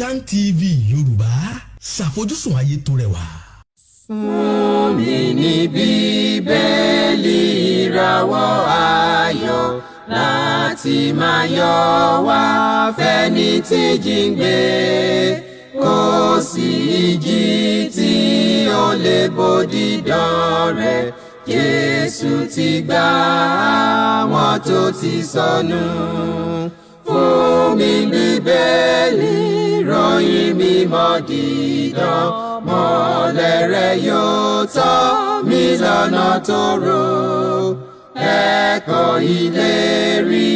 Kaftan TV Yorùbá, ṣàfojúsùn ayé tó rẹwà. Fún mi ní Bíbélì, ìràwọ̀ ayọ̀ láti máa yọ wá fẹ́ni tí jíǹgbé. Kò sí ìjì tí ó lè bòdì dán rẹ̀. Jésù ti gbà àwọn tó ti sọnù. Fún mi Bíbélì, ròyìn mímọ́ dídán, mọ́lẹ̀ rẹ̀ yóò tọ́ mi lọ́nà tó rò. Ẹ̀kọ́ ìlérí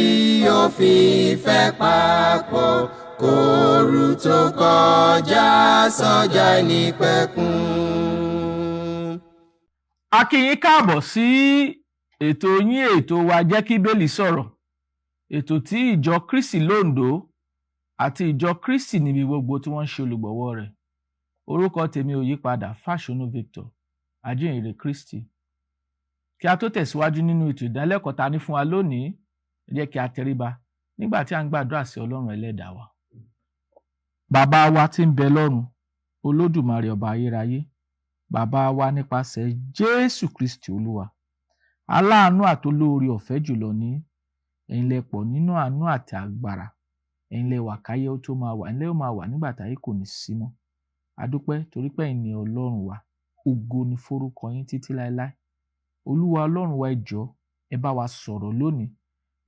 òfin ìfẹ́ papọ̀ kóoru tó kọjá sọ́jà ìnípẹ̀kun. A kí yín káàbọ̀ sí ètò yín, ètò wa, Jẹ́ kí Bíbélì Sọ̀rọ̀, ètò tí Ìjọ Kristi Lóńdó àti Ìjọ Kristi níbi gbogbo tí wọ́n ń ṣe olùgbọ̀wọ́ rẹ̀. Orúkọ tèmi ò yí padà, Fáṣọnù Victor, ajíhìnrere Kristi. Kí a tó tẹ̀síwájú nínú ètò ìdánilẹ́kọ̀ọ́ ta ní fún wa lónìí, ẹ jẹ́ kí a tẹríba nígbà tí a ń gbàdúrà sí Ọlọ́run Ẹlẹ́dàá wa. Bàbá wa tí ń bẹ lọ́run, Olódùmarè, ọba ayérayé, bàbá wa nípasẹ̀ Jésù Kristi Olúwa, aláàánú àtolóore ọ̀fẹ́ jùlọ ní ẹ̀yin lẹ pọ̀ nínú àánú àti agbára. Ẹ̀yin lẹ wà káyé ó tó máa wà, ẹ̀yin lẹ ó máa wà nígbà táyé kò ní sí mọ́. A dúpẹ́ torí pé ẹ̀yin ni Ọlọ́run wa. Ògo ni forúkọ yín títí láéláé. Olúwa Ọlọ́run wa, ẹ jọ̀ọ́, ẹ bá wa sọ̀rọ̀ lónìí,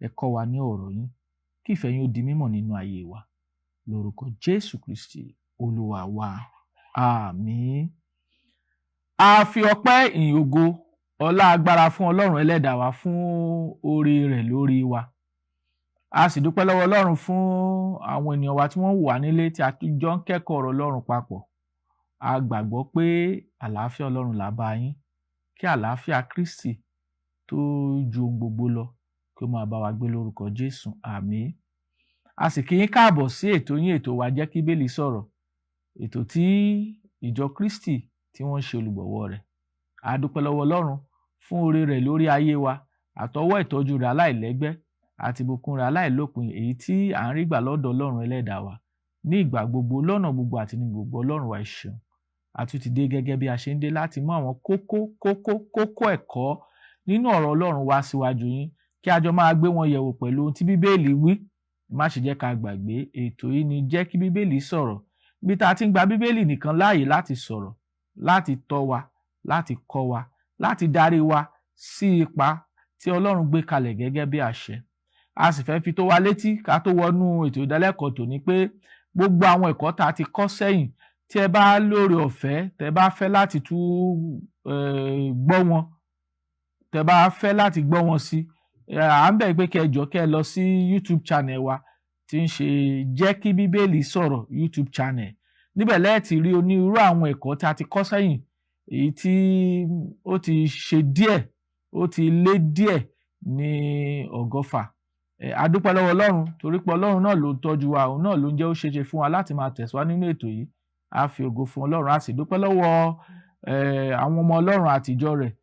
ẹ kọ́ wa ní ọ̀rọ̀ yín, kí ìfẹ́ yín ó di mímọ̀ nínú ayé wa, lórúkọ Jésù Kristi Olúwa wa, àmín. A fi ọpẹ́, ìyìn, ògo, ọlá, agbára fún Ọlọ́run Ẹlẹ́dàá wa fún oore rẹ̀ lórí wa. A sì dúpẹ́ lọ́wọ́ Ọlọ́run fún àwọn ènìyàn wa tí wọ́n wà nílé tí a jọ ń kẹ́kọ̀ọ́ ọ̀rọ̀ Ọlọ́run papọ̀. A gbàgbọ́ pé àlàáfíà Ọlọ́run là bá yín. Kí àlàáfíà Kristi tó ju ohun gbogbo lọ kí ó máa bá wa gbé lórúkọ Jésù, àmín. A sì kí yín káàbọ̀ sí ètò yín, ètò wa, Jẹ́ kí Bíbélì Sọ̀rọ̀, ètò tí Ìjọ Kristi tí wọ́n ń ṣe olùgbọ̀wọ́ rẹ̀. A dúpẹ́ lọ́wọ́ Ọlọ́run fún oore rẹ̀ lórí ayé wa, àtọwọ́ ìtọ́jú rẹ̀ aláìlẹ́gbẹ́ àti ìbùkún rẹ̀ aláìlópin, èyí tí à ń rí gbà lọ́dọ̀ Ọlọ́run Ẹlẹ́dàá wa ní ìgbà gbogbo, lọ́nà gbogbo àti ní gbogbo. Ọlọ́run wa, ẹ ṣeun. A tún ti dé gẹ́gẹ́ bí a ṣe ń dé láti mú àwọn kókó kókó kókó ẹ̀kọ́ nínú ọ̀rọ̀ Ọlọ́run wá síwájú yín, kí a jọ máa gbé wọn yẹ̀wò pẹ̀lú ohun tí Bíbélì wí. Má ṣe jẹ́ ká gbàgbé, ètò yìí ni Jẹ́ kí Bíbélì Sọ̀rọ̀, bí tá a ti ń gba Bíbélì nìkan láàyè láti sọ̀rọ̀, láti tọ́ wa, láti kọ́ wa, láti darí wa sí ipa tí Ọlọ́run gbé kalẹ̀ gẹ́gẹ́ bí àṣẹ. A sì fẹ́ fi tó wa létí ká tó wọnú ètò ìdálẹ́kọ̀ọ́ tòní pé gbogbo àwọn ẹ̀kọ́ tá a ti kọ́ sẹ́yìn, tí ẹ bá lóore ọ̀fẹ́, tẹ́ bá fẹ́ láti tún gbọ́ wọn, tẹ́ bá fẹ́ láti gbọ́ wọn sí, à ń bẹ̀ pé kẹ́ ẹ jọ̀ọ́, kẹ́ ẹ lọ sí YouTube channel wa tí ń ṣe Jẹ́ kí Bíbélì Sọ̀rọ̀ YouTube channel. Níbẹ̀ lẹ́ẹ̀ ti rí onírúurú àwọn ẹ̀kọ́ tí a ti kọ́ sẹ́yìn, èyí tí ó ti ṣe díẹ̀, ó ti lé díẹ̀ ní 120. A dúpẹ́ lọ́wọ́ Ọlọ́run torí pé Ọlọ́run náà ló ń tọ́jú wa, òun náà ló ń jẹ́ ó ṣeéṣe fún wa láti máa tẹ̀síwájú nínú ètò yìí. A fi ògo fún Ọlọ́run. A sì dúpẹ́ lọ́wọ́ àwọn ọmọ Ọlọ́run àti ìjọ rẹ̀,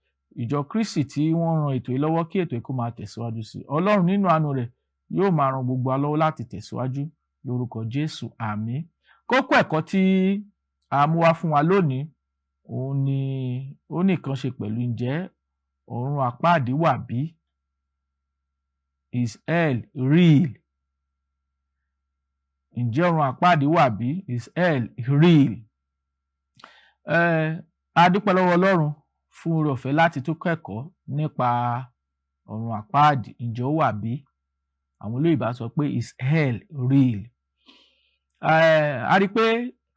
Ìjọ Kristi, tí wọ́n ran ètò yìí lọ́wọ́ kí ètò yìí kó máa tẹ̀síwájú sí i. Ọlọ́run nínú àánú rẹ̀ yóò máa ran gbogbo wa lọ́wọ́ láti tẹ̀síwájú lórúkọ Jésù, àmín. Kókó ẹ̀kọ́ tí a mú wá fún wa lónìí, òun ni ó ní nǹkan ṣe pẹ̀lú ǹjẹ́ ọ̀run àpáàdì wà bí? Is hell real? Ǹjẹ́ ọ̀run àpáàdì wà bí? Is hell real? A dúpẹ́ lọ́wọ́ Ọlọ́run fún oore ọ̀fẹ́ láti tún kẹ́kọ̀ọ́ nípa ọ̀run àpáàdì. Ǹjẹ́ ó wà bí? Àwọn olóyìnbó sọ pé, "Is hell real?" A rí i pé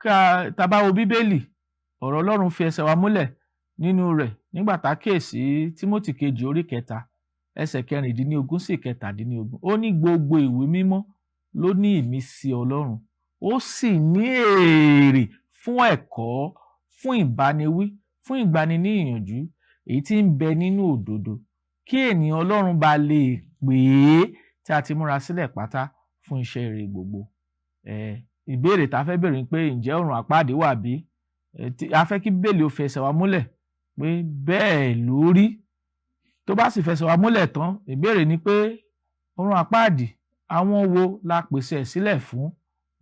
tá a bá wo Bíbélì, ọ̀rọ̀ Ọlọ́run fi ẹsẹ̀ wa múlẹ̀ nínú rẹ̀ nígbà tá a kíyèsí Tímótì kejì orí 3, ẹsẹ̀ 16 sí 17. Ó ní gbogbo ìwé mímọ́ ló ní ìmísí Ọlọ́run, ó sì ní èrè fún ẹ̀kọ́, fún ìbániwí, fún ìgbani ní ìyànjú èyí tí ń bẹ nínú òdodo, kí ènìyàn Ọlọ́run bá lè pé, tí a ti múra sílẹ̀ pátá fún iṣẹ́ rere gbogbo. Ìbéèrè tá a fẹ́ béèrè ni pé, ǹjẹ́ ọ̀run àpáàdì wà bí? A fẹ́ kí Bíbélì ó fẹsẹ̀ wa múlẹ̀ pé bẹ́ẹ̀ ló rí. Tó bá sì fẹsẹ̀ wa múlẹ̀ tán, ìbéèrè ni pé ọ̀run àpáàdì, àwọn wo la pèsè ẹ̀ sílẹ̀ fún?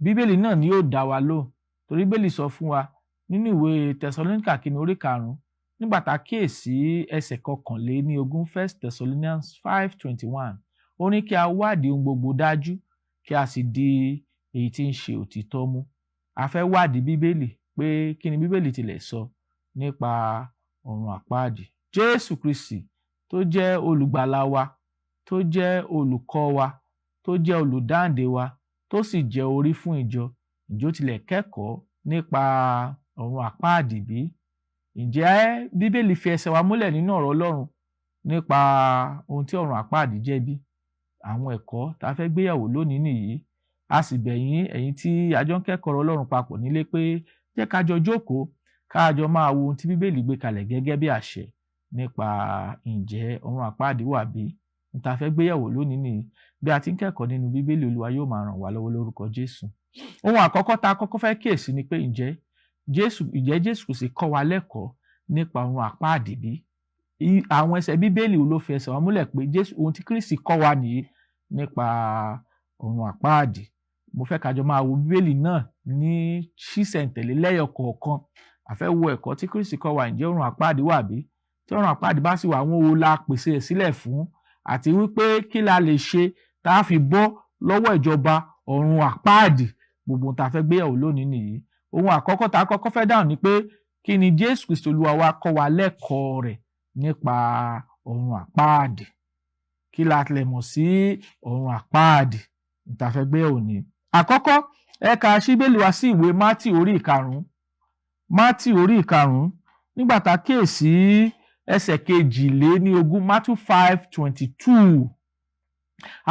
Bíbélì náà ni yóò dá wa lóhùn, torí Bíbélì sọ fún wa nínú ìwé Tẹsalóníkà kìíní orí 5, nígbà tá a kíyèsí ẹsẹ̀ 21, First Thessalonians 5:21, ó ní kí a wádìí ohun gbogbo dájú, kí a sì di èyí tí ń ṣe òtítọ́ mú. A fẹ́ wádìí Bíbélì pé kí ni Bíbélì tilẹ̀ sọ nípa ọ̀run àpáàdì. Jésù Kristi tó jẹ́ olùgbàlà wa, tó jẹ́ olùkọ́ wa, tó jẹ́ olùdáǹdè wa, tó sì jẹ́ orí fún ìjọ, ǹjẹ́ ó tilẹ̀ kẹ́kọ̀ọ́ nípa ọ̀run àpáàdì bí? Ǹjẹ́ Bíbélì fi ẹsẹ̀ wa múlẹ̀ nínú ọ̀rọ̀ Ọlọ́run nípa ohun tí ọ̀run àpáàdì jẹ́ bí? Àwọn ẹ̀kọ́ tá a fẹ́ gbéyàwó lónìí nìyí. A sì bẹ̀ yín, ẹ̀yin tí a jọ ń kẹ́kọ̀ọ́ ọ̀rọ̀ Ọlọ́run papọ̀ nílé, pé jẹ́ ká jọ jókòó, ká jọ máa wo ohun tí Bíbélì gbé kalẹ̀ gẹ́gẹ́ bí àṣẹ nípa ǹjẹ́ ọ̀run àpáàdì wà bí. Ohun tá a fẹ́ gbéyàwó lónìí nìyí. Bí a ti ń kẹ́kọ̀ọ́ nínú Bíbélì, Olúwa yóò máa ràn wá lọ́wọ́ lórúkọ Jésù. Ohun àkọ́kọ́ tá a kọ́kọ́ fẹ́ kíyèsí ni pé ǹjẹ́ Jésù kò sì kọ́ wa lẹ́kọ̀ọ́ nípa ọ̀run àpáàdì bí? Àwọn ẹsẹ̀ Bíbélì wo ló fi ẹsẹ̀ wa múlẹ̀ pé Jésù, ohun tí Kristi kọ́ wa nìyí nípa ọ̀run àpáàdì? Mo fẹ́ ká jọ máa wo Bíbélì náà ní ṣísẹ̀ntẹ̀lé lẹ́yọ kọ̀ọ̀kan. A fẹ́ wo ẹ̀kọ́ tí Kristi kọ́ wa, ǹjẹ́ ọ̀run àpáàdì wà bí? Tí ọ̀run àpáàdì bá sì wà, àwọn wo la pèsè ẹ̀ sílẹ̀ fún? Àti wípé kí la lè ṣe tá a fi bọ́ lọ́wọ́ ìjọba ọ̀run àpáàdì? Gbogbo ohun tá a fẹ́ gbéyàwó lónìí nìyí. Ohun àkọ́kọ́ tá a kọ́kọ́ fẹ́ dáhùn ni pé kí ni Jésù Kristi Olúwa wa kọ́ wa lẹ́kọ̀ọ́ rẹ̀ nípa ọ̀run àpáàdì? Kí la tilẹ̀ mọ̀ sí ọ̀run àpáàdì? Ohun tá a fẹ́ gbéyàwó nìyí. Àkọ́kọ́, ẹ ka Bíbélì wa sí ìwé Mátì orí 5. Mátì orí 5, nígbà tá a kíyèsí ẹsẹ̀ 22, Matthew 5:22.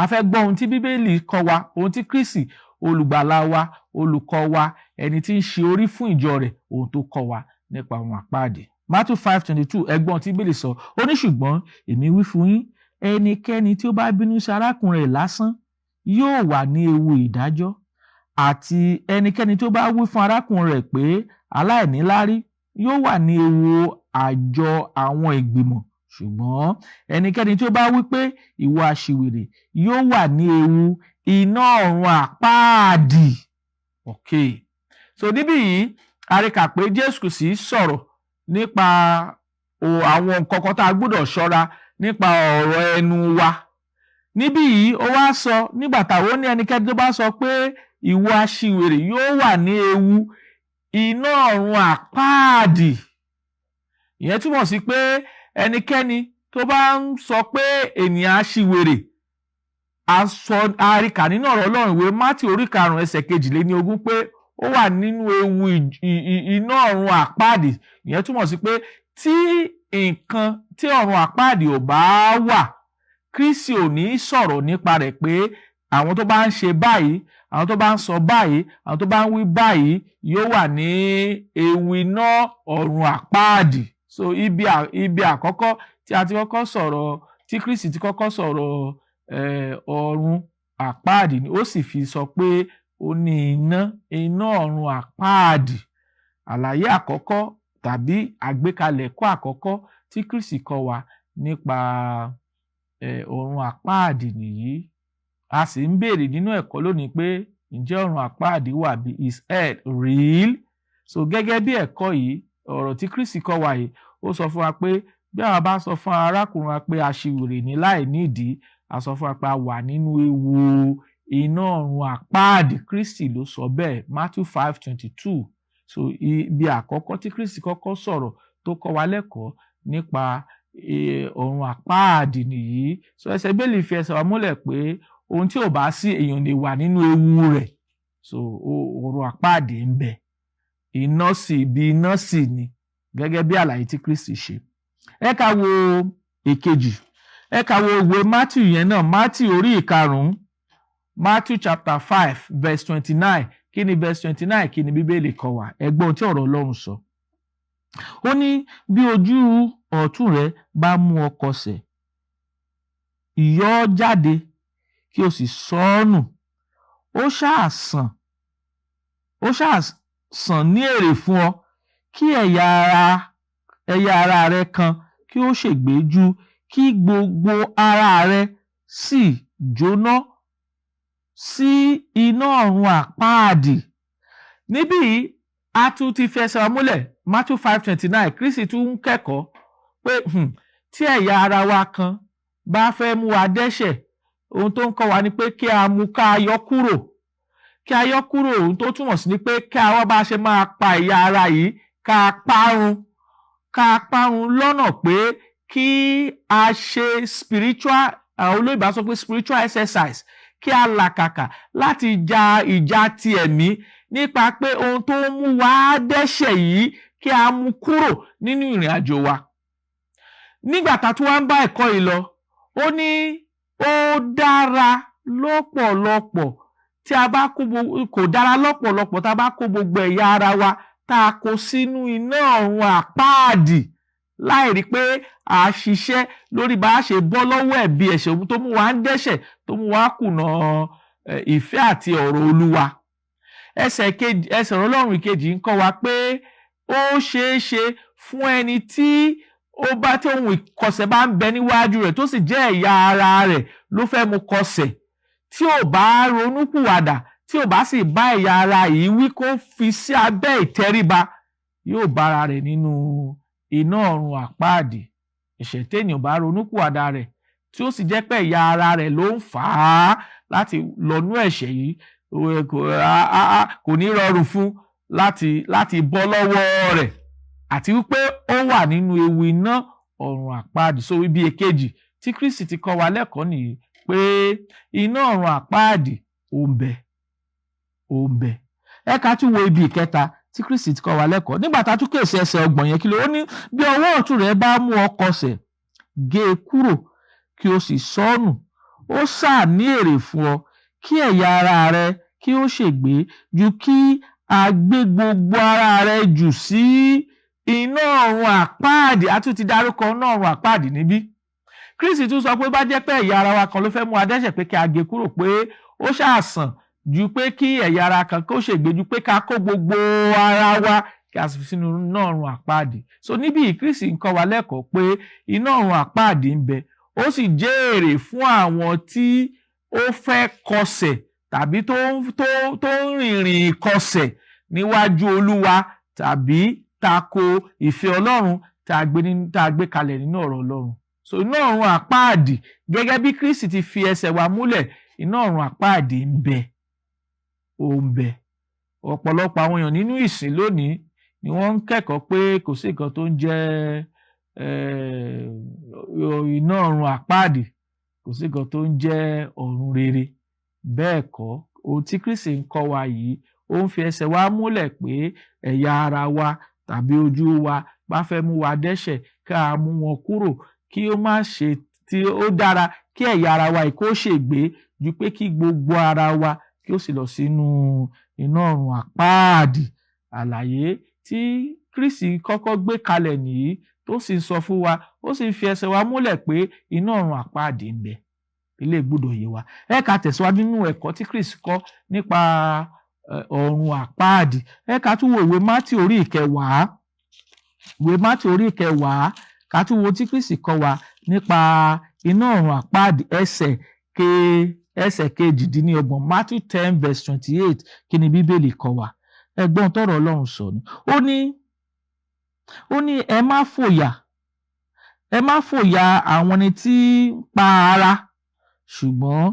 A fẹ́ gbọ́ ohun tí Bíbélì kọ́ wa, ohun tí Kristi olùgbàlà wa, olùkọ́ wa, ẹni tí ń ṣe orí fún ìjọ rẹ̀, ohun tó kọ́ wa nípa ọ̀run àpáàdì. Matthew 5:22, ẹ gbọ́ ohun tí Bíbélì sọ. Ó ní, ṣùgbọ́n èmi wí fún yín, ẹnikẹ́ni tí ó bá bínú sí arákùnrin rẹ̀ lásán yóò wà ní ewu ìdájọ́, àti ẹnikẹ́ni tí ó bá wí fún arákùnrin rẹ̀ pé aláìníláárí yóò wà ní ewu àjọ àwọn ìgbìmọ̀, ṣùgbọ́n ẹnikẹ́ni tí ó bá wí pé ìwọ aṣiwèrè yóò wà ní ewu iná ọ̀run àpáàdì. Okay. So níbí yìí, a rí kà pé Jésù Kristi sọ̀rọ̀ nípa àwọn nǹkan kan tá a gbọ́dọ̀ ṣọ́ra nípa ọ̀rọ̀ ẹnu wa. Níbí yìí, ó wá sọ nígbà táwọn ní ẹnikẹ́ni tó bá sọ pé ìwọ aṣiwèrè yóò wà ní ewu iná ọ̀run àpáàdì. Ìyẹn túmọ̀ sí pé ẹnikẹ́ni tó bá ń sọ pé ènìyàn aṣiwèrè, a sọ, a rí kà nínú ọ̀rọ̀ Ọlọ́run, ìwé Mátì orí 5 ẹsẹ̀ 22, pé ó wà nínú ewu iná ọ̀run àpáàdì. Ìyẹn túmọ̀ sí pé tí nǹkan tí ọ̀run àpáàdì ò bá wà, Kristi ò ní sọ̀rọ̀ nípa rẹ̀ pé àwọn tó bá ń ṣe báyìí, àwọn tó bá ń sọ báyìí, àwọn tó bá ń wí báyìí yóò wà ní ewu iná ọ̀run àpáàdì. So ibi àkọ́kọ́ tí a ti kọ́kọ́ sọ̀rọ̀, tí Kristi ti kọ́kọ́ sọ̀rọ̀ ọ̀run àpáàdì ni ó sì fi sọ pé ó ní iná ọ̀run àpáàdì. Àlàyé àkọ́kọ́ tàbí àgbékalẹ̀ ẹ̀kọ́ àkọ́kọ́ tí Kristi kọ́ wa nípa ọ̀run àpáàdì nìyí. A sì ń béèrè nínú ẹ̀kọ́ lónìí pé ǹjẹ́ ọ̀run àpáàdì wà bí? Is hell real? So gẹ́gẹ́ bí ẹ̀kọ́ yìí, ọ̀rọ̀ tí Kristi kọ́ wa yìí, ó sọ fún wa pé bí àwa bá sọ fún arákùnrin wa pé aṣiwèrè ní láì nídìí, a sọ fún wa pé a wà nínú ewu iná ọ̀run àpáàdì. Kristi ló sọ bẹ́ẹ̀, Matthew 5:22. So ibi àkọ́kọ́ tí Kristi kọ́kọ́ sọ̀rọ̀ tó kọ́ wa lẹ́kọ̀ọ́ nípa ọ̀run àpáàdì nìyí. So ẹsẹ̀ Bíbélì fi ẹsẹ̀ wa múlẹ̀ pé ohun tí ò bá sí, èèyàn lè wà nínú ewu rẹ̀. So ọ̀run àpáàdì ń bẹ, iná sì bí iná sì ni, gẹ́gẹ́ bí àlàyé tí Kristi ṣe. Ẹ ká wo èkejì. Ẹ ká wo ìwé Matthew yẹn náà, Matthew orí 5, Matthew chapter 5 verse 29. Kí ni verse 29? Kí ni Bíbélì kọ́ wa? Ẹ gbọ́ ohun tí ọ̀rọ̀ Ọlọ́run sọ. Ó ní bí ojú ọ̀tún rẹ bá mú ọ kọsẹ̀, yọ ọ́ jáde kí o sì sọ ọ́ nù. Ó ṣáà sàn ní èrè fún ọ kí ẹ̀yà ara rẹ kan kí ó ṣègbé ju kí gbogbo ara rẹ sì jóná. sí iná ọ̀run àpáàdì. Níbí yìí, a tún ti fẹsẹ̀ wa múlẹ̀. Matthew 5:29, Kristi tún ń kẹ́kọ̀ọ́ pé tí ẹ̀yà ara wa kan bá fẹ́ mú wa dẹ́ṣẹ̀, ohun tó ń kọ́ wa ni pé kí a mú ká yọ kúrò, kí a yọ kúrò. Ohun tó túmọ̀ sí ni pé kí a wá bá ṣe máa pa ẹ̀yà ara yìí, ká parun, ká parun lọ́nà pé kí a ṣe spiritual, àwọn olóyìnbó sọ pé spiritual exercise, kí a làkàkà láti ja ìjà ti ẹ̀mí nípa pé ohun tó ń mú wa dẹ́ṣẹ̀ yìí, kí a mú kúrò nínú ìrìn àjò wa. Nígbà tá a tún wá ń bá ẹ̀kọ́ yìí lọ, ó ní ó dára lọ́pọ̀lọpọ̀ tí a bá kó gbogbo, kò dára lọ́pọ̀lọpọ̀ tá a bá kó gbogbo ẹ̀yà ara wa, tá a kó sínú iná ọ̀run àpáàdì, láì rí pé a ṣiṣẹ́ lórí bá a ṣe bọ́ lọ́wọ́ ẹ̀bi ẹ̀ṣẹ̀, ohun tó mú wa ń dẹ́ṣẹ̀, tó mú wa kùnà ìfẹ́ àti ọ̀rọ̀ Olúwa. Ẹsẹ̀ kejì, ẹsẹ̀ ọ̀rọ̀ Ọlọ́run ìkejì ń kọ́ wa pé ó ṣeé ṣe fún ẹni tí ó bá tí ohun ìkọsẹ̀ bá ń bẹ níwájú rẹ̀, tó sì jẹ́ ẹ̀yà ara rẹ̀ ló fẹ́ mú kọsẹ̀, tí ò bá ronúpìwàdà, tí ò bá sì bá ẹ̀yà ara yìí wí, kó fi sí abẹ́ ìtẹríba, yóò bára rẹ̀ nínú iná ọ̀run àpáàdì. Ẹ̀ṣẹ̀ téèyàn bá ronúpìwàdà rẹ̀, tí ó sì jẹ́ pé ẹ̀yà ara rẹ̀ ló ń fà á láti lọ́nú ẹ̀ṣẹ̀ yìí, kò ní rọrùn fún láti bọ́ lọ́wọ́ rẹ̀, àti wípé ó wà nínú ewu iná ọ̀run àpáàdì. So ibi èkejì tí Kristi ti kọ́ wa lẹ́kọ̀ọ́ nìyí pé iná ọ̀run àpáàdì ó ń bẹ, ó ń bẹ. Ẹ ká tún wo ibi ìkẹta tí Kristi ti kọ́ wa lẹ́kọ̀ọ́. Nígbà tá a tún kèsì ẹsẹ̀ 30 yẹn, kí ló ó ní? Bí ọwọ́ ọ̀tún rẹ bá mú ọ kọsẹ̀, gé e kúrò kí o sì sọnù. Ó sáà ní èrè fún ọ kí ẹ̀yà ara rẹ kí ó ṣègbé ju kí a gbé gbogbo ara rẹ jù sí iná ọ̀run àpáàdì. A tún ti dárúkọ iná ọ̀run àpáàdì níbí. Kristi tún sọ pé bá jẹ́ pé ẹ̀yà ara wa kan ló fẹ́ mú wa dẹ́ṣẹ̀, pé kí a gé kúrò, pé ó ṣàṣàn ju pé kí ẹ̀yà ara kan kó ṣègbé ju pé ká kó gbogbo ara wa kí a sì fi sínú iná ọ̀run àpáàdì. So níbí yìí, Kristi ń kọ́ wa lẹ́kọ̀ọ́ pé iná ọ̀run àpáàdì ń bẹ, ó sì jẹ́ èrè fún àwọn tí ó fẹ́ kọsẹ̀ tàbí tó ń rìnrìn ìkọsẹ̀ níwájú Olúwa tàbí tako ìfẹ́ Ọlọ́run tá a gbé kalẹ̀ nínú ọ̀rọ̀ Ọlọ́run. So iná ọ̀run àpáàdì, gẹ́gẹ́ bí Kristi ti fi ẹsẹ̀ wa múlẹ̀, iná ọ̀run àpáàdì ń bẹ, ó ń bẹ. Ọ̀pọ̀lọpọ̀ àwọn èèyàn nínú ìsìn lónìí ni wọ́n ń kẹ́kọ̀ọ́ pé kò sí nǹkan tó ń jẹ́ iná ọ̀run àpáàdì, kò sí nǹkan tó ń jẹ́ ọ̀run rere. Bẹ́ẹ̀ kọ́. Ohun tí Kristi ń kọ́ wa yìí, ó ń fi ẹsẹ̀ wa múlẹ̀ pé ẹ̀yà ara wa tàbí ojú wa bá fẹ́ mú wa dẹ́ṣẹ̀, ká mú wọn kúrò, kí ó má ṣe tí ó dára kí ẹ̀yà ara wa yìí kó ṣègbé ju pé kí gbogbo ara wa kí ó sì lọ sínú iná ọ̀run àpáàdì. Àlàyé tí Kristi kọ́kọ́ gbé kalẹ̀ nìyí, tó sì ń sọ fún wa, ó sì ń fi ẹsẹ̀ wa múlẹ̀ pé iná ọ̀run àpáàdì ń bẹ. Ilé gbọ́dọ̀ yé wa. Ẹ ká tẹ̀síwájú nínú ẹ̀kọ́ tí Kristi kọ́ nípa ọ̀run àpáàdì. Ẹ ká tún wo ìwé Mátíù orí ìkẹwàá, ìwé Mátíù orí ìkẹwàá, ká tún wo tí Kristi kọ́ wa nípa iná ọ̀run àpáàdì. Ẹsẹ̀ 28, Matthew 10 verse 28, kí ni Bíbélì kọ́ wa? Ẹgbọ́n tọ́rọ̀ Ọlọ́run sọ ni. Ó ní ẹ má fòyà, ẹ má fòyà àwọn ẹni tí ń pa ara, ṣùgbọ́n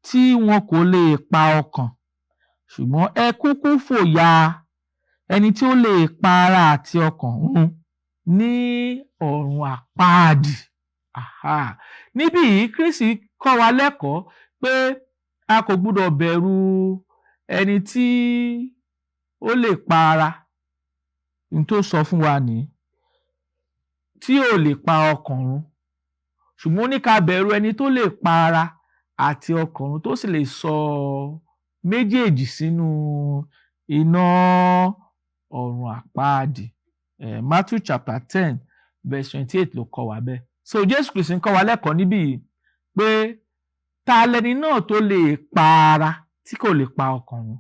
tí wọn kò lè pa ọkàn, ṣùgbọ́n ẹ kúkú fòyà ẹni tí ó lè pa ara àti ọkàn run ní ọ̀run àpáàdì. Aha. Níbí yìí, Kristi kọ́ wa lẹ́kọ̀ọ́ pé a kò gbúdọ̀ bẹ̀rù ẹni tí ó lè pa ara, n tó sọ fún wa nìyí, tí ò lè pa ọkàn run, ṣùgbọ́n ó ní ká bẹ̀rù ẹni tó lè pa ara àti ọkàn run, tó sì lè sọ méjèèjì sínú iná ọ̀run àpáàdì. Matthew chapter 10 verse 28 ló kọ́ wa bẹ́ẹ̀. So Jésù Kristi ń kọ́ wa lẹ́kọ̀ọ́ níbí yìí pé ta lẹni náà tó lè pa ara tí kò lè pa ọkàn run?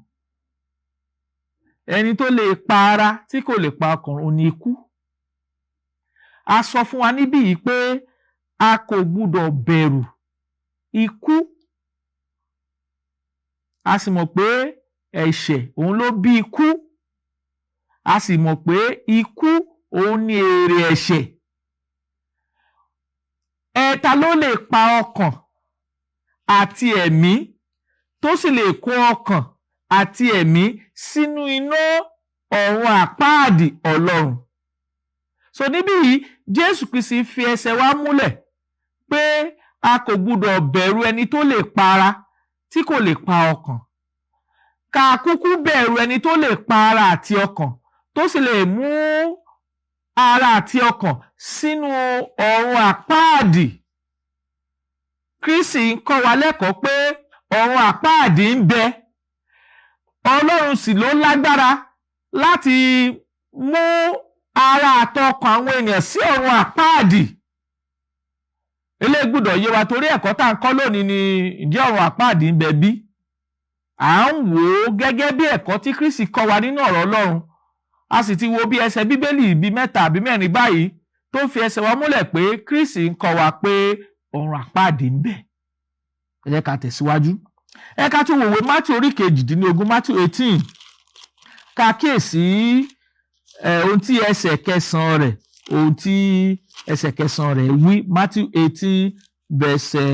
Ẹni tó lè pa ara tí kò lè pa ọkàn run ní ikú. A sọ fún wa níbí yìí pé a kò gbúdọ̀ bẹ̀rù ikú. A sì mọ̀ pé ẹ̀ṣẹ̀ òun ló bí ikú. A sì mọ̀ pé ikú òun ni èrè ẹ̀ṣẹ̀. Ẹ̀ta ló lè pa ọkàn àti ẹ̀mí, tó sì lè kó ọkàn àti ẹ̀mí sínú iná ọ̀run àpáàdì Ọlọ́run? So níbí yìí, Jésù Kristi fi ẹsẹ̀ wa múlẹ̀ pé a kò gbúdọ̀ bẹ̀rù ẹni tó lè pa ara tí kò lè pa ọkàn. Ká kúkú bẹ̀rù ẹni tó lè pa ara àti ọkàn, tó sì lè mú ara àti ọkàn sínú ọ̀run àpáàdì. Kristi ń kọ́ wa lẹ́kọ̀ọ́ pé ọ̀run àpáàdì ń bẹ. Ọlọ́run sì ló lágbára láti mú ara àtọkàn àwọn ènìyàn sí ọ̀run àpáàdì. Eléyìí gbọ́dọ̀ yé wa, torí ẹ̀kọ́ tá à ń kọ́ lónìí ni ǹjẹ́ ọ̀run àpáàdì ń bẹ bí? À ń wò ó gẹ́gẹ́ bí ẹ̀kọ́ tí Kristi kọ́ wa nínú ọ̀rọ̀ Ọlọ́run. A sì ti wo bí ẹsẹ̀ Bíbélì bíi mẹ́ta àbí mẹ́rin báyìí tó fi ẹsẹ̀ wa múlẹ̀ pé Kristi ń kọ́ wa pé ọ̀run àpáàdì ń bẹ. Ẹ jẹ́ ká tẹ̀síwájú. Ẹ ká tún wòwe Matthew orí 18, Matthew 18. Ká kíyèsí ohun tí ẹsẹ̀ kẹsàn-án rẹ̀, ohun tí ẹsẹ̀ kẹsàn-án rẹ̀ wí. Matthew 18 verse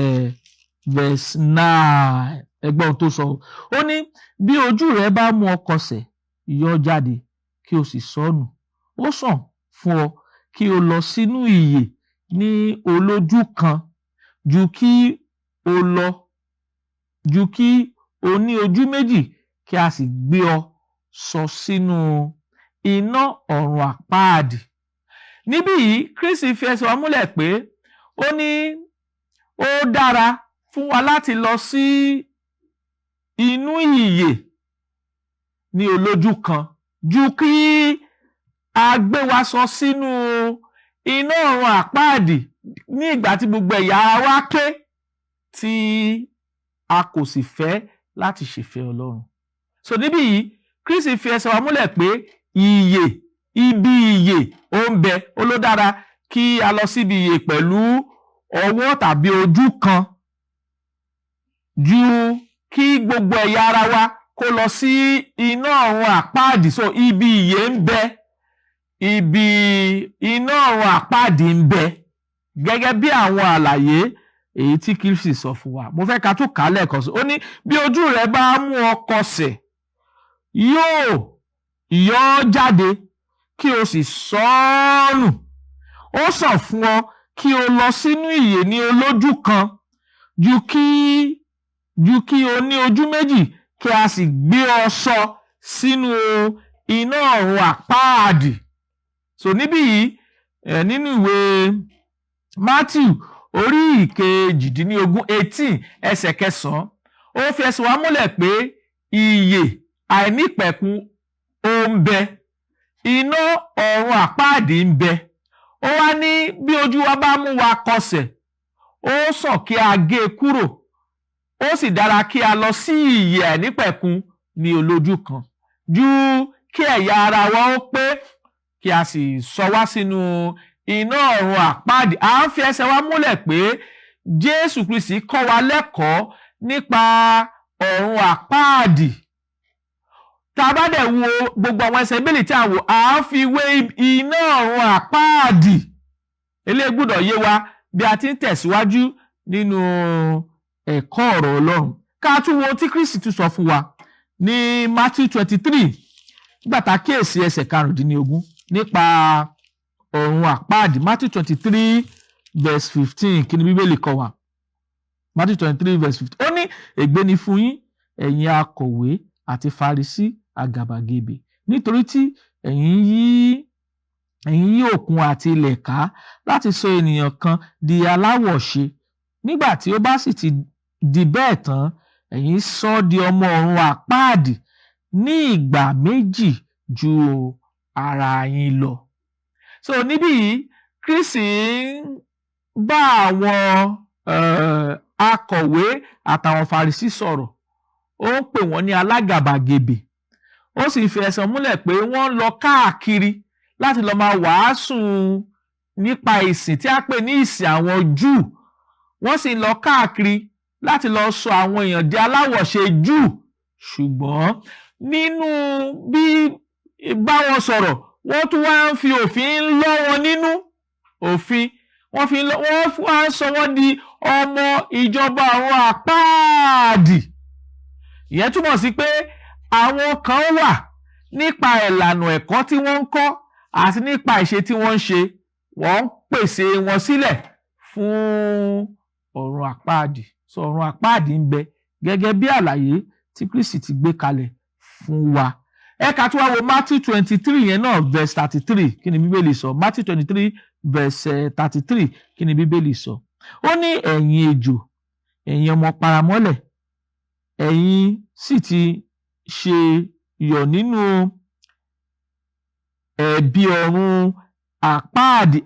9. Ẹ gbọ́ ohun tó sọ. Ó ní, "Bí ojú rẹ bá mú ọ kọsẹ̀, yọ jáde kí o sì sọnù. Ó sàn fún ọ kí o lọ sínú ìyè ní olójú kan ju kí o ní ojú méjì kí a sì gbé ọ sọ sínú iná ọ̀run àpáàdì." Níbí yìí, Kristi fi ẹsẹ̀ wa múlẹ̀ pé ó ní ó dára fún wa láti lọ sí inú ìyè ní olójú kan ju kí a gbé wa sọ sínú iná ọ̀run àpáàdì ní ìgbà tí gbogbo ẹ̀yà ara wa ké, tí a kò sì fẹ́ láti ṣèfẹ́ Ọlọ́run. So níbí yìí, Kristi fi ẹsẹ̀ wa múlẹ̀ pé ìyè, ibi ìyè ó ń bẹ. Ó ló dára kí a lọ síbi ìyè pẹ̀lú ọwọ́ tàbí ojú kan ju kí gbogbo ẹ̀yà ara wa kó lọ sí iná ọ̀run àpáàdì. So ibi ìyè ń bẹ, ibi iná ọ̀run àpáàdì ń bẹ, gẹ́gẹ́ bí àwọn àlàyé èyí tí Kristi sọ fún wa. Mo fẹ́ ká tún kà á lẹ́ẹ̀kan sí. Ó ní, "Bí ojú rẹ bá mú ọ kọsẹ̀, yóò yọ ọ́ jáde kí o sì sọ ọ́ nù. Ó sàn fún ọ kí o lọ sínú ìyè ní olójú kan ju kí o ní ojú méjì kí a sì gbé ọ sọ sínú iná ọ̀run àpáàdì." So níbí yìí, nínú ìwé Matthew orí 18, 18, ẹsẹ̀ kẹsàn-án, ó fi ẹsẹ̀ wa múlẹ̀ pé ìyè àìnípẹ̀kun ó ń bẹ, iná ọ̀run àpáàdì ń bẹ. Ó wá ní bí ojú wa bá mú wa kọsẹ̀, ó sàn kí a gé e kúrò, ó sì dára kí a lọ sí ìyè àìnípẹ̀kun ní olójú kan ju kí ẹ̀yà ara wa ó pé kí a sì sọ wá sínú iná ọ̀run àpáàdì. À ń fi ẹsẹ̀ wa múlẹ̀ pé Jésù Kristi kọ́ wa lẹ́kọ̀ọ́ nípa ọ̀run àpáàdì. Tá a bá dẹ̀ wo gbogbo àwọn ẹsẹ̀ Bíbélì tí a wò, à ń fi wé iná ọ̀run àpáàdì. Eléyìí gbọ́dọ̀ yé wa bí a ti ń tẹ̀síwájú nínú ẹ̀kọ́ ọ̀rọ̀ Ọlọ́run. Ká tún wo tí Kristi tún sọ fún wa ní Matthew 23, nígbà tá a kíyèsí ẹsẹ̀ 15 nípa ọ̀run àpáàdì. Matthew 23 verse 15, kí ni Bíbélì kọ́ wa? Matthew 23 verse 15, ó ní, "Ègbé ni fún yín, ẹ̀yin akọ̀wé àti Farisí àgàbàgebè, nítorí tí ẹ̀yin yí òkun àti ilẹ̀ ká láti sọ ènìyàn kan di aláwọ̀ṣe. Nígbà tí ó bá sì ti di bẹ́ẹ̀ tán, ẹ̀yin sọ di ọmọ ọ̀run àpáàdì ní ìgbà méjì ju ara yín lọ." So níbí yìí, Kristi ń bá àwọn akọ̀wé àtàwọn Farisí sọ̀rọ̀. Ó ń pè wọ́n ní alágàbàgebè. Ó sì fi ẹsẹ̀ múlẹ̀ pé wọ́n ń lọ káàkiri láti lọ máa wàásù nípa ìsìn tí a pè ní ìsìn àwọn Júù. Wọ́n sì ń lọ káàkiri láti lọ sọ àwọn èèyàn di aláwọ̀ṣe Júù. Ṣùgbọ́n nínú bí bá wọn sọ̀rọ̀, wọ́n tún wá ń fi òfin lọ́ wọn nínú òfin, wọ́n fi lọ́ wọ́n wá ń sọ wọ́n di ọmọ ìjọba àwọn àpáàdì. Ìyẹn túmọ̀ sí pé àwọn kan wà, nípa ìlànà ẹ̀kọ́ tí wọ́n ń kọ́ àti nípa ìṣe tí wọ́n ń ṣe, wọ́n ń pèsè wọn sílẹ̀ fún ọ̀run àpáàdì. So ọ̀run àpáàdì ń bẹ gẹ́gẹ́ bí àlàyé tí Kristi ti gbé kalẹ̀ fún wa. Ẹ ká tún wá wo Matthew 23 yẹn náà, verse 33. Kí ni Bíbélì sọ? Matthew 23 verse 33, kí ni Bíbélì sọ? Ó ní, "Ẹ̀yin ejò, ẹ̀yin ọmọ paramọ́lẹ̀, ẹ̀yin sì ti ṣe yọ̀ nínú ẹ̀bi ọ̀run àpáàdì,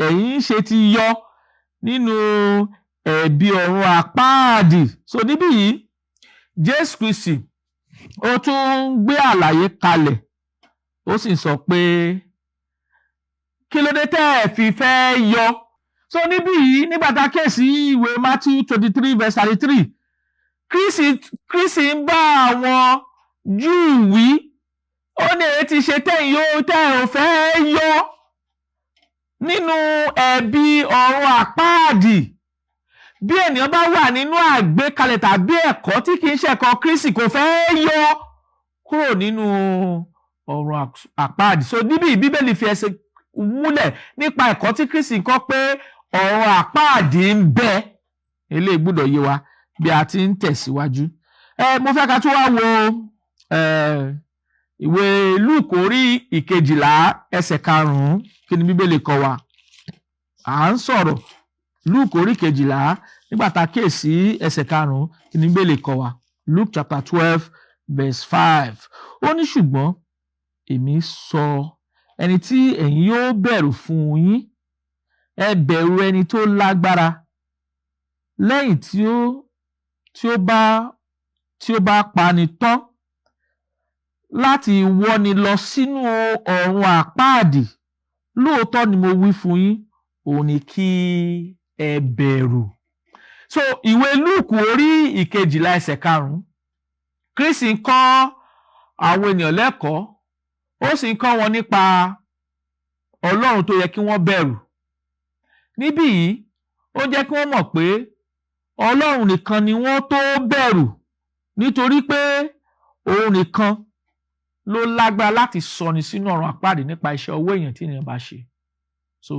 ẹ̀yin ṣe ti yọ nínú ẹ̀bi ọ̀run àpáàdì." So níbí yìí, Jésù Kristi ó tún ń gbé àlàyé kalẹ̀, ó sì sọ pé kí ló dé tẹ́ ẹ̀ fi fẹ́ yọ. So níbí yìí, nígbà tá a kíyèsí ìwé Matthew 23 verse 33, Kristi ń bá àwọn Júù wí. Ó ní, èyí ti ṣe tẹ́yìn yóò tẹ́ ò fẹ́ yọ nínú ẹ̀bi ọ̀run àpáàdì? Bí ènìyàn bá wà nínú àgbékalẹ̀ tàbí ẹ̀kọ́ tí kì í ṣe ẹ̀kọ́ Kristi, kò fẹ́ yọ kúrò nínú ọ̀run àpáàdì. So níbí, Bíbélì fi ẹsẹ̀ múlẹ̀ nípa ẹ̀kọ́ tí Kristi ń kọ́ pé ọ̀run àpáàdì ń bẹ. Eléyìí gbọ́dọ̀ yé wa bí a ti ń tẹ̀síwájú. Ẹ mo fẹ́ ká tún wá wo ìwé Lúùkù orí 12, ẹsẹ̀ 5. Kí ni Bíbélì kọ́ wa? À ń sọ̀rọ̀ Lúùkù orí 12. Nígbà tá a kíyèsí ẹsẹ̀ 5, kí ni Bíbélì kọ́ wa? Luke chapter 12 verse 5. Ó ní, "Ṣùgbọ́n èmi sọ ẹni tí ẹ̀yin yóò bẹ̀rù fún yín: ẹ bẹ̀rù ẹni tó lágbára, lẹ́yìn tí ó bá pani tán, láti wọ́ni lọ sínú ọ̀run àpáàdì. Lóòótọ́ ni mo wí fún yín, òun ni kí ẹ bẹ̀rù." So ìwé Lúùkù orí 12, ẹsẹ̀ 5, Kristi ń kọ́ àwọn ènìyàn lẹ́kọ̀ọ́, ó sì ń kọ́ wọn nípa Ọlọ́run tó yẹ kí wọ́n bẹ̀rù. Níbí yìí, ó jẹ́ kí wọ́n mọ̀ pé Ọlọ́run nìkan ni wọ́n tó bẹ̀rù, nítorí pé òun nìkan ló lágbára láti sọni sínú ọ̀run àpáàdì nípa iṣẹ́ ọwọ́ èèyàn tí ènìyàn bá ṣe. So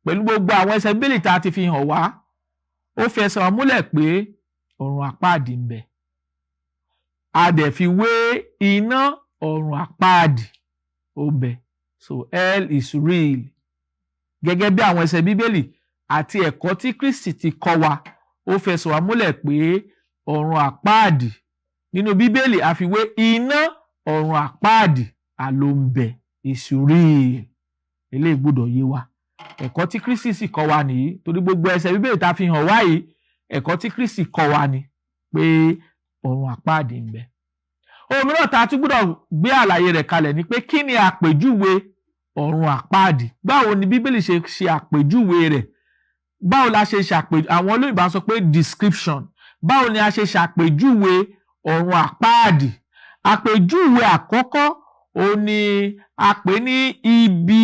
pẹ̀lú gbogbo àwọn ẹsẹ̀ Bíbélì tá a ti fi hàn wá, ó fi ẹsẹ̀ wọn múlẹ̀ pé ọ̀run àpáàdì ń bẹ. A dẹ̀ fi wé iná ọ̀run àpáàdì, ó ń bẹ. So hell is real. Gẹ́gẹ́ bí àwọn ẹsẹ̀ Bíbélì àti ẹ̀kọ́ tí Kristi ti kọ́ wa, ó fẹsẹ̀ wá múlẹ̀ pé ọ̀run àpáàdì nínú Bíbélì, àfiwé iná ọ̀run àpáàdì àló ń bẹ, is real. Eléyìí gbọ́dọ̀ yé wa. Ẹ̀kọ́ tí Kristi sì kọ́ wa nìyí, torí gbogbo ẹsẹ̀ Bíbélì tá a fi hàn wá yìí, ẹ̀kọ́ tí Kristi kọ́ wa ni pé ọ̀run àpáàdì ń bẹ. Ohun mìíràn tá a tún gbọ́dọ̀ gbé àlàyé rẹ̀ kalẹ̀ ni pé, kí ni àpèjúwe ọ̀run àpáàdì? Báwo ni Bíbélì ṣe ṣe àpèjúwe rẹ̀? Báwo la ṣe ṣàpèjú, àwọn olóyìnbó á sọ pé description, báwo ni a ṣe ṣàpèjúwe ọ̀run àpáàdì? Àpèjúwe àkọ́kọ́, òun ni a pè ní ibi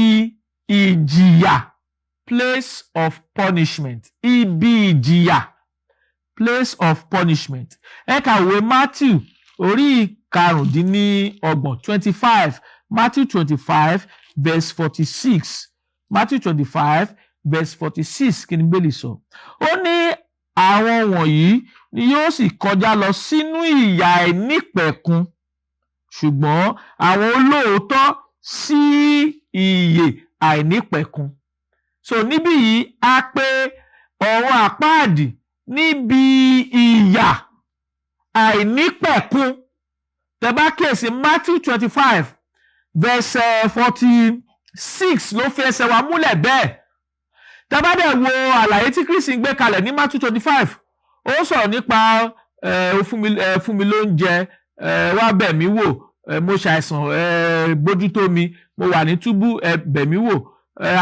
ìjìyà, place of punishment. Ibi ìjìyà, place of punishment. Ẹ ka ìwé Matthew orí 25, 25, Matthew 25 verse 46. Matthew 25 verse 46, kí ni Bíbélì sọ? Ó ní, "Àwọn wọ̀nyí ni yóò sì kọjá lọ sínú ìyà àìnípẹ̀kun, ṣùgbọ́n àwọn olóòótọ́ sí ìyè àìnípẹ̀kun." So níbí yìí, a pè ọ̀run àpáàdì níbi ìyà àìnípẹ̀kun. Tẹ́ bá kíyèsí Matthew 25 verse 46 ló fi ẹsẹ̀ wa múlẹ̀ bẹ́ẹ̀. Tẹ́ bá dẹ̀ wo àlàyé tí Kristi ń gbé kalẹ̀ ní Matthew 25, ó sọ̀rọ̀ nípa ẹ ó fún mi lóúnjẹ, ẹ wá bẹ̀ mí wò, ẹ mo ṣàìsàn, ẹ bójútó mi, mo wà ní túbú, ẹ bẹ̀ mí wò.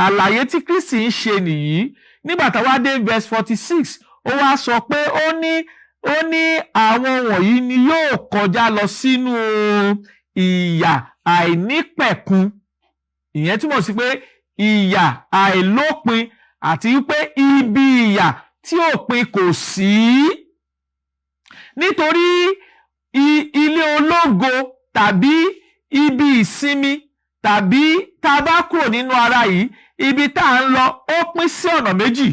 Àlàyé tí Kristi ń ṣe nìyí. Nígbà tá a wá dé verse 46, ó wá sọ pé ó ní Ó ní àwọn wọ̀nyí ni yóò kọjá lọ sínú ìyà àìnípẹ̀kun. Ìyẹn túmọ̀ sí pé ìyà àìlópin àti wípé ibi ìyà tí òpin kò sí, nítorí ilé ológo tàbí ibi ìsinmi tàbí tá a bá kúrò nínú ara yìí, ibi tá à ń lọ, ó pín sí ọ̀nà méjì: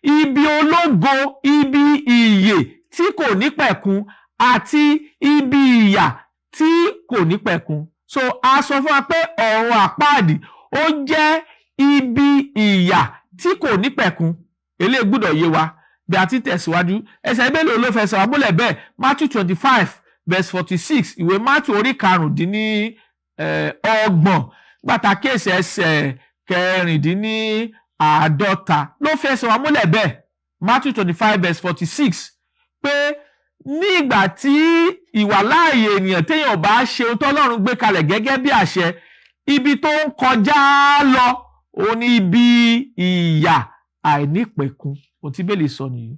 ibi ológo, ibi ìyè tí kò ní pẹ̀kun, àti ibi ìyà tí kò ní pẹ̀kun. So a sọ fún wa pé ọ̀run àpáàdì, ó jẹ́ ibi ìyà tí kò ní pẹ̀kun. Eléyìí gbọ́dọ̀ yé wa bí a ti tẹ̀síwájú. Ẹsẹ̀ mélòó ló fẹsẹ̀ wá múlẹ̀ bẹ́ẹ̀? Matthew 25 verse 46. Ìwé Matthew orí karùndínní ọgbọ̀n, gbàtà kéèsì ẹsẹ̀ 46 ló fẹsẹ̀ wá múlẹ̀ bẹ́ẹ̀. Matthew 25 verse 46, pé ní ìgbà tí ìwàláàyè ènìyàn, téèyàn bá ṣe ohun tọ́lọ́run gbé kalẹ̀ gẹ́gẹ́ bí àṣẹ, ibi tó ń kọjá lọ, òun ní ibi ìyà àìnípẹ̀kun. Ohun tí Bíbélì sọ nìyí.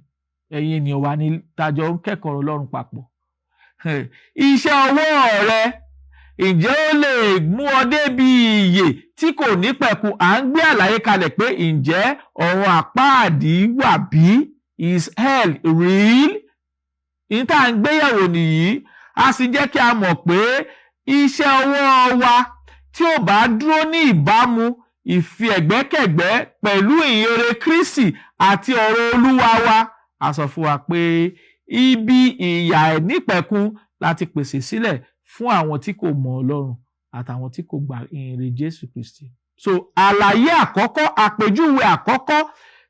Ẹ̀yin ènìyàn wa ní tajọ ń kẹ́kọ̀ọ́ Ọlọ́run papọ̀, iṣẹ́ ọwọ́ rẹ, ǹjẹ́ ó lè mú ọ débi ìyè tí kò ní pẹ̀kun? À ń gbé àlàyé kalẹ̀ pé ǹjẹ́ ọ̀run àpáàdì wà bí? Is hell real? Ní tá à ń gbéyẹ̀wò nìyí. A sì jẹ́ kí a mọ̀ pé iṣẹ́ ọwọ́ wa tí ò bá dúró ní ìbámu ìfi ẹ̀gbẹ́kẹ̀gbẹ́ pẹ̀lú ìyìnrere Kristi àti ọ̀rọ̀ Olúwa wa, a sọ fún wa pé ibi ìyà àìnípẹ̀kun láti pèsè sílẹ̀ fún àwọn tí kò mọ Ọlọ́run àtàwọn tí kò gba ìyìnrere Jésù Kristi. So àlàyé àkọ́kọ́, àpèjúwe àkọ́kọ́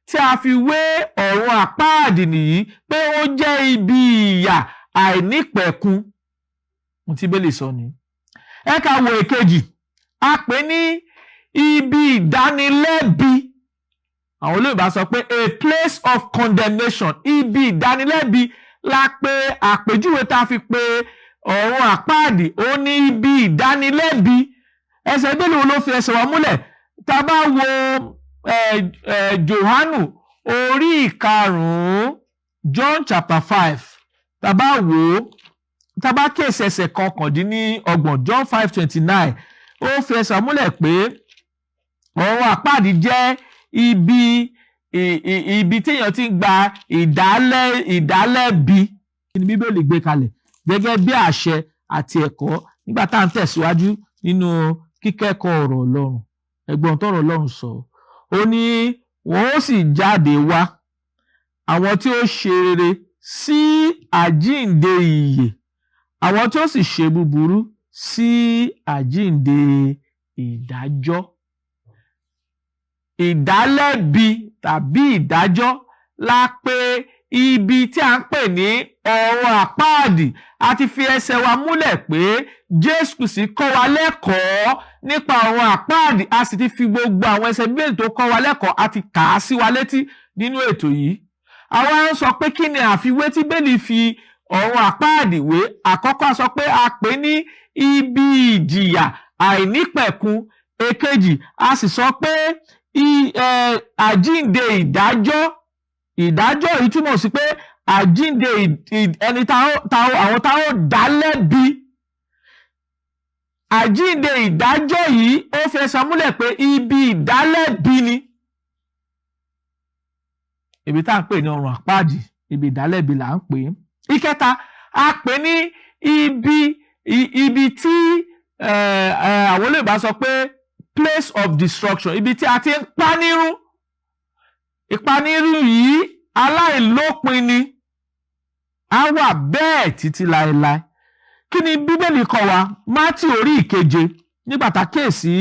tí a fi wé ọ̀run àpáàdì nìyí, pé ó jẹ́ ibi ìyà àìnípẹ̀kun. Ohun tí Bíbélì sọ nìyí. Ẹ ká wo èkejì. A pè ní ibi ìdánilẹ́bi. Àwọn olóyìnbó sọ pé a place of condemnation. Ibi ìdánilẹ́bi la pè àpèjúwe tá a fi pe ọ̀run àpáàdì, ó ní ibi ìdánilẹ́bi. Ẹsẹ̀ Bíbélì wo ló fi ẹsẹ̀ wa múlẹ̀? Tá a bá wo Jòhánù orí ìkarùn-ún, John chapter 5, tá a bá wò ó, tá a bá kíyèsí ẹsẹ̀ 29, John 5:29, ó fi ẹsẹ̀ múlẹ̀ pé ọ̀run àpáàdì jẹ́ ibi téèyàn ti ń gba ìdálẹ́bi. Kí ni Bíbélì gbé kalẹ̀ gẹ́gẹ́ bí àṣẹ àti ẹ̀kọ́ nígbà tá à ń tẹ̀síwájú nínú kíkẹ́kọ̀ọ́ ọ̀rọ̀ Ọlọ́run? Ẹ̀gbọ́n tọ́rọ̀ Ọlọ́run sọ, ó ní wọ́n ó sì jáde wá, àwọn tí ó ṣe rere sí àjíǹde ìyè, àwọn tí ó sì ṣe búburú sí àjíǹde ìdájọ́. Ìdálẹ́bi tàbí ìdájọ́ la pè ibi tí a ń pè ní ọ̀run àpáàdì. A ti fi ẹsẹ̀ wa múlẹ̀ pé Jésù Kristi kọ́ wa lẹ́kọ̀ọ́ nípa ọ̀run àpáàdì. A sì ti fi gbogbo àwọn ẹsẹ̀ Bíbélì tó kọ́ wa lẹ́kọ̀ọ́, a ti kà á sí wa létí nínú ètò yìí. Àwa ń sọ pé kí ni àfiwé tí Bíbélì fi ọ̀run àpáàdì wé? Àkọ́kọ́, a sọ pé a pè ní ibi ìjìyà àìnípẹ̀kun. Èkejì, a sì sọ pé àjíǹde ìdájọ́. Ìdájọ́ yìí túmọ̀ sí pé àjíǹde ẹni àwọn tá ó dá lẹ́bi. Àjíǹde ìdájọ́ yìí, ó fẹsẹ̀ múlẹ̀ pé ibi ìdálẹ́bi ni ibi tá à ń pè ní ọ̀run àpáàdì. Ibi ìdálẹ́bi là ń pè é. Ìkẹta, a pè ní ibi tí àwọn olóyìnbó sọ pé place of destruction, ibi tí a ti ń panirun. Ìpanirun yìí, aláìlópin ni, á wà bẹ́ẹ̀ títí láéláé. Kí ni Bíbélì kọ́ wa? Mátì orí ìkeje, nígbà tá a kíyèsí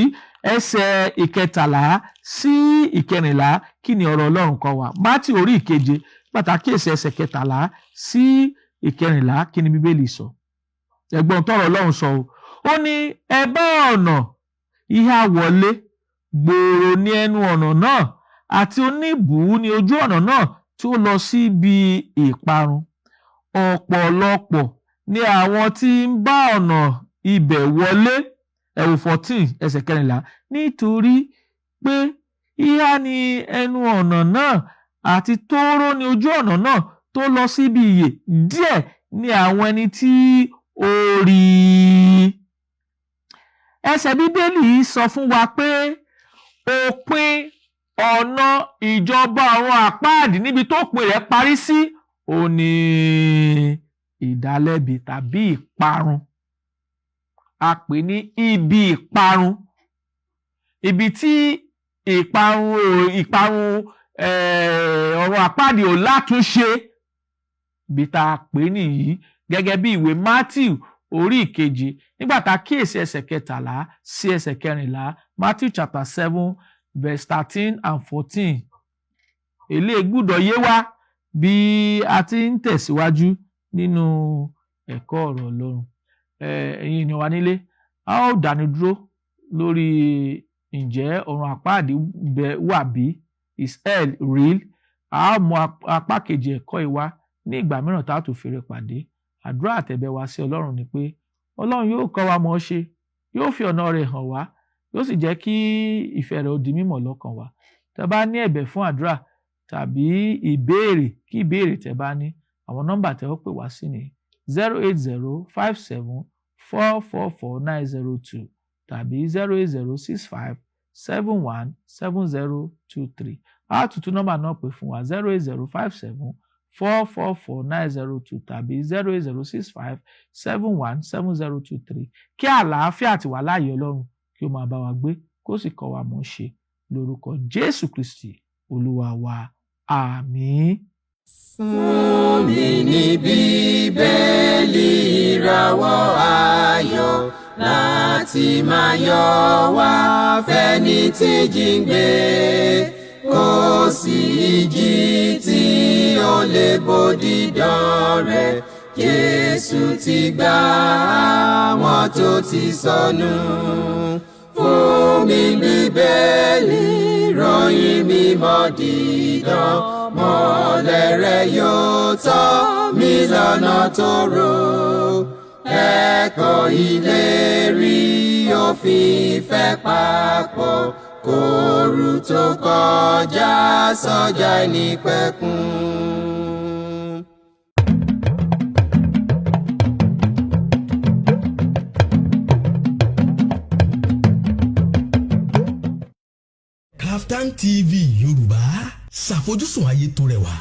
ẹsẹ̀ 13 sí 14, kí ni ọ̀rọ̀ Ọlọ́run kọ́ wa? Mátì orí ìkeje, nígbà tá a kíyèsí ẹsẹ̀ 13 sí 14, kí ni Bíbélì sọ? Ẹ̀gbọ́n tọ́rọ̀ Ọlọ́run sọ o. Ó ní, "Ẹ bá ọ̀nà ìhà wọlé. Gbòòrò ní ẹnu ọ̀nà náà, àti oníbùú ní ojú ọ̀nà náà tí ó lọ síbi ìparun. Ọ̀pọ̀lọpọ̀ ni àwọn tí ń bá ọ̀nà ibẹ̀ wọlé." Ẹ̀wò 14, ẹsẹ̀ 14. "Nítorí pé ìhà ni ẹnu ọ̀nà náà, àti tóóró ní ojú ọ̀nà náà tó tó lọ síbi ìyè, díẹ̀ ni àwọn ẹni tí ó rí i. Ẹsẹ̀ Bíbélì yìí sọ fún wa pé òpin ọ̀nà ìjọba ọ̀run àpáàdì, níbi tó pin rẹ̀ parí sí, ó ní ìdálẹ́bi tàbí ìparun. A pè ní ibi ìparun, ibi tí ìparun ọ̀run àpáàdì ò látúnṣe. Ibi tá a pè nìyí, gẹ́gẹ́ bí ìwé Matthew orí ìkeje, nígbà tá a kíyèsí ẹsẹ̀ 13 sí ẹsẹ̀ 14, Matthew chapter 7 verse 13 and 14. Eléyìí gbúdọ̀ yé wa bí a ti ń tẹ̀síwájú nínú ẹ̀kọ́ ọ̀rọ̀ Ọlọ́run. Ẹ̀yin ènìyàn wa nílé, a ó dánu dúró lórí ǹjẹ́ ọ̀run àpáàdì wà bí? Is hell real? A ó mú apá kejì ẹ̀kọ́ yìí wá ní ìgbà mìíràn tá a tún fèrè pàdé. Àdúrà àtẹ̀bẹ̀ wa sí Ọlọ́run ni pé Ọlọ́run yóò kọ́ wa mọ̀ ọ́ ṣe, yóò fi ọ̀nà rẹ̀ hàn wá, yóò sì jẹ́ kí ìfẹ́ rẹ̀ ó di mímọ̀ lọ́kàn wa. Tẹ́ bá ní ẹ̀bẹ̀ fún àdúrà tàbí ìbéèrè kí ìbéèrè tẹ́ bá ní, àwọn nọ́mbà tẹ́ ó pè wá sí ní 08057444902 tàbí 08065717023. A tún tún nọ́mbà náà pè fún wa: 08057444902 tàbí 08065717023. Kí àlàáfíà àti ìwàláàyè Ọlọ́run kí ó máa bá wa gbé, kó sì kọ́ wa mọ̀ ṣe, lórúkọ Jésù Kristi Olúwa wa. Àmín. Fún mi ní Bíbélì, ìràwọ̀ ayọ̀ láti máa yọ wá fẹ́ni tí jíǹgbé. Kò sí ìjì tí ó lè bòdì dán rẹ̀. Jésù ti gbà àwọn tó ti sọnù. Fún mi Bíbélì, ròyìn mímọ́ dídán, mọ́lẹ̀ rẹ̀ yóò tọ́ mi lọ́nà tó rò. Ẹ̀kọ́ ìlérí òfin ìfẹ́ papọ̀ kóoru tó kọjá sọ́jà ìnípẹ̀kun. Kaftan TV Yorùbá, ṣàfojúsùn ayé tó rẹwà.